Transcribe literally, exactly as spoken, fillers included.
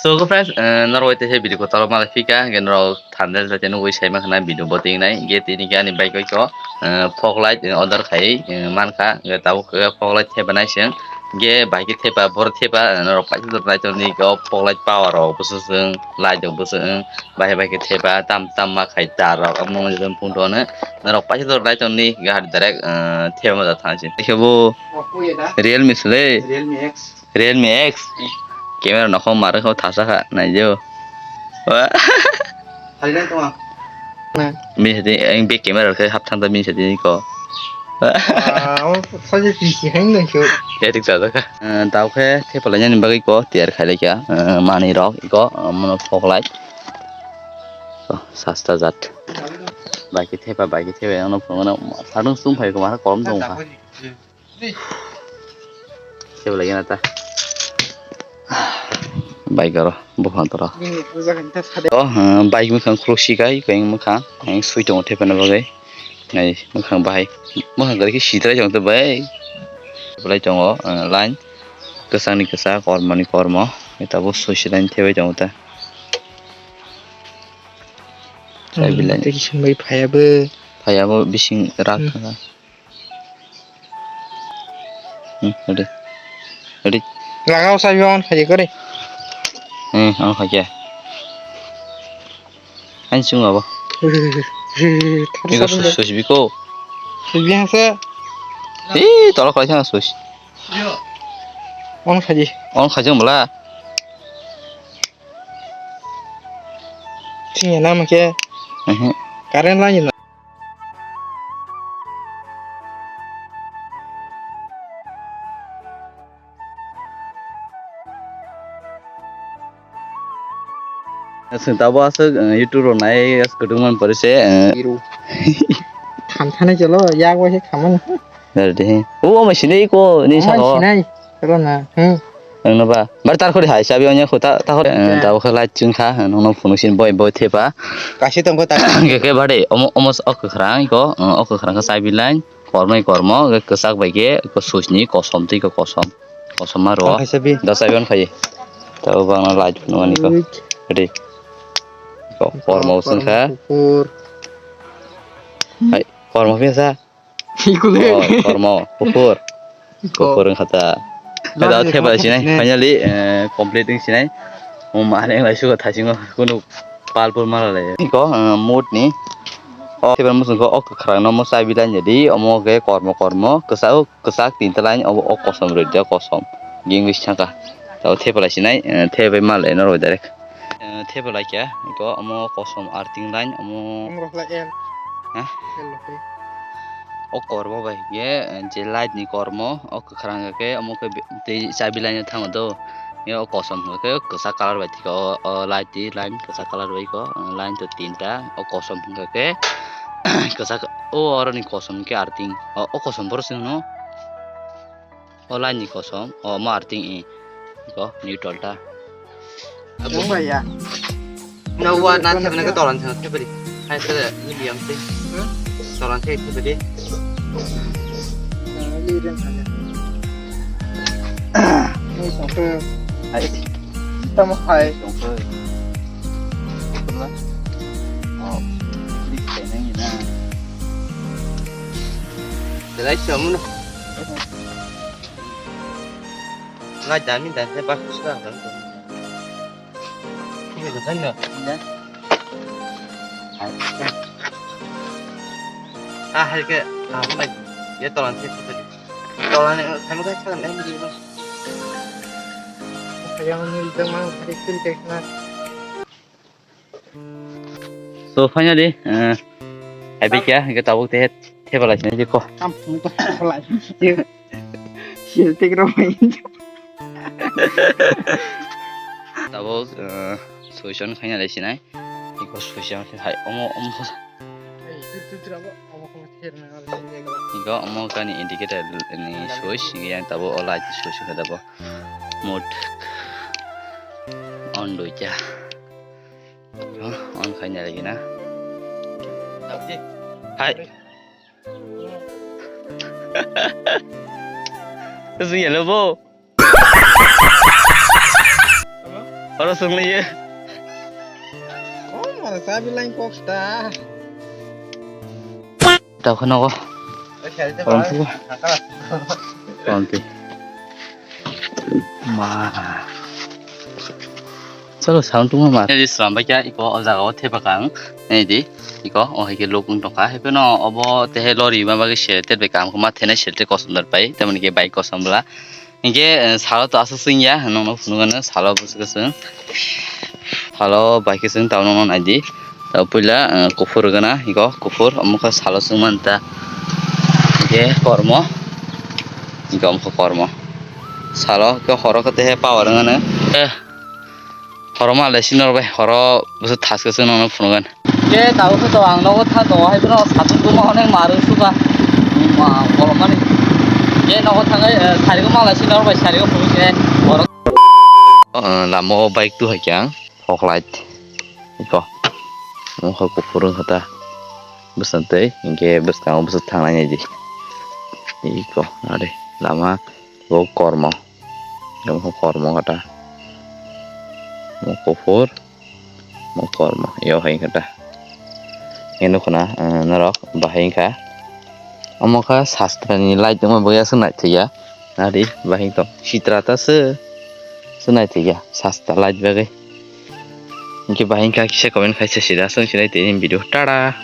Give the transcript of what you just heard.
So, friends, eh, norok bai teisa video kotor malai phika, hingke norok thumbnail bai tei nugui sai mankha na video bo tingnai, hingke tini khe ani bike bai kho, eh, fog light, eh, order khai, eh, mankha, hingke tabuk, eh, fog light thepa nai se, hingke bai khe thepa, boro thepa, eh, norok paisa jora nai tongni khe o fog light power rok bwswk chwng, light rok bwswk chwng, bai bai khe thepa, tam tam ma khai tar rok, omo phung rok no, norok paisa jora nai tongni, hingke hari direct, eh, thepa ma ja thang se. Hingke bo Realme se le. Realme X. Realme X. Camera nokhong mara kho thasa kha, naijao. Thailand tongma. Bini sadi, ang bag camera khe hap thang ta bini sadi ko. Ah, o saje pisi hai nang kyo. Ya, thik sa kha. Eh, tao khe thepalainani bagwi ko tiyar khai laikha. Eh, manwi rok iko, eh, mono fog light. Oh, sasta jat. Bai khe thepa, bai khe thepa, ano phunukno sakno sum phai ko mara kolom tong kha. Kebo lagi nata. Bike aro buphang tora. Bini puja khan ta sade. Oh, eh, bike mukhang khuluk sikai, koi mukhang, eh, sui tongo thepana bagwi. Nai mukhang bahai, mukhang gari khe sitrai jong to bai. Belai tongo, eh, line. Kwchangni kwchak, kormani kormo. Tabuk sui silaini thebai tongo ta. Sai bilai. Tei kising bai phaiya bo. Phaiya bo bising rak. Hmm. Thangkha. Hmm, ready. Ready. Lagao sabi on khaye kore. Hmm, on khaye. Ani chungo abo. Iko switch, switch biko. Switch bihang se. Eh, tolo khlai thang switch. On khaye. On khaye mala. Sini nama ke? Mhm. Current lagi na. Aswk tabo aswk, eh, YouTube rok nai aswk kwdwng man pore se, eh. Biru. Tham thani cholo, yak bai se khamani. Nare de. O, omo sinai ko, ni sabo. Sinai. Cholo na. Hmm. Ang no ba. Bar tar khori hai, sabi onya kho ta, ta khori. Eh, tabo khe light chwng kha, nono phunuk sin boi, boi thepa. Kaisa tongkho ta. Ke, ke bade, omo, omo o kwkhrang ko, eh, o kwkhrang khe sabi line. Kormai kormo, hwnkhe kwchak bai khe, switch ni kosom twi khe kosom. Kosom ma rwo. Ang khaisa bi. Da sabi on khai. Tabo bangno light phunukmani ko. Ui. Ready. Ko, kormo usung kha. Kukur. Hai, kormo phi sa? Ikule. Oh, kormo, kukur. Ko. Kukur wngkha ta. Last da theba sinai, finally, eh, complete wng sinai. Um, ane lai suka thasingo kunu pal pal mala lai. Ko, eh, mode ni. O theba musung ko, o kwkhrang no mo sabi lai jadi, omo ke kormo kormo, kwsa kwchak tinta line obo o kosom rwdi o kosom. English thangkha. Tabo thepalai sinai, eh, thepai malai no rw direct. Eh, thepalai khe, iko omo kosom arting line, omo. Omo rwkhlai L. Ha? L rwkhlai. O kormo bai khe, eh, je light ni kormo, o kwkhrang khe, omo khe be-, tei chabi line thango do. Yo, o kosom hwnkhe kwchak colour bai thika o, o light di line kwchak colour bai ko, o line to tinta, o kosom hwnkhe kwchak, o oroni kosom hwnkhe arting, o, o kosom boro sino, o line ni kosom, o mo arting i, ko neutral ta. Abo bai ya. No, wa na thebna ka tolan thang thebri. Hai se medium se. Hmm? Tolan the thebri. Li ren thang. Ni song ke. Hai. Tamo hai. Song ke. Pula. Oh. Li kai nang ina. Delai samu na. Lai dami dan se bak sudah kan. Ini tuh kan nggak? Iya. Ah, hai ke, ah, apa lagi? Ya, tolan sih tadi. Tolan yang kamu kan salam yang di rumah. Yang ini udah mau hari itu kayak kena. So, finally, eh, hai bikya, hingke tabuk te thepalai sinai jiko. Kampung to thepalai. Sil tik ro mai. Tabuk, eh, solution khaina lai sinai. Iko solution hai omo, omo. Iko omo kani indicator ni switch, yang tabuk o light switch khe tabuk. Mode on duita. Oh, on khaina lagi na. Hai. Kasi yellow bo. Oro Sungli. Oh, mana sabi lain kok sta. Tau kheno go. Tongki. Tongki. Ma. Chalo, sound tungma ma. Nini slam bai kya iko o jaga o thepa kang. Nini di iko o hai ke lok wng tongkha. Hai phano obo tehe lori ma bagwi shelter bai kam khuma thene shelter kosom dar pai. Tamoni ke bike kosom bla. Hinkhe, eh, salo to aswk chwngya, nokno phunukgano salo bwswk chwng. Salo bai khe chwng tabukno naidi. Tabuk puila, eh, kuphur gana, iko kuphur, omo khe salo chwngmani ta. Hinkhe kormo, hinkhe omo khe kormo. Salo khe horo khe tehe power wngmano. Eh, horo ma le sinor bai, horo bwswk thaskhe chwng nokno phunukgani. Ke tabuk khe to ang nogo tha tongo, hai phano satung tungma onek mar wng suka. Ma, bolong mani. Ke nogo thangai, eh, sarigo mala si norok bai sarigo phuru se borok. Ah, lama o bike tu hai khe ang fog light. Iko. Mokha kuphur wng kha ta. Bwswk tei, hinkhe bwskango bwswk thangnai nai di. Iko, are, lama bo kormo. Mokha kormo kha ta. Mo kuphur. Mo kormo, yo hai khe ta. Eno khna, eh, norok bahai kha. Omo kha sastra ni light wngma bagwi aswk naithokya. Nari bahai tong sitra ta se, se naithokya sastra light bagwi. Hinkhe bahai kha kisa comment khaisa sida aswk sinai tini video. Tada!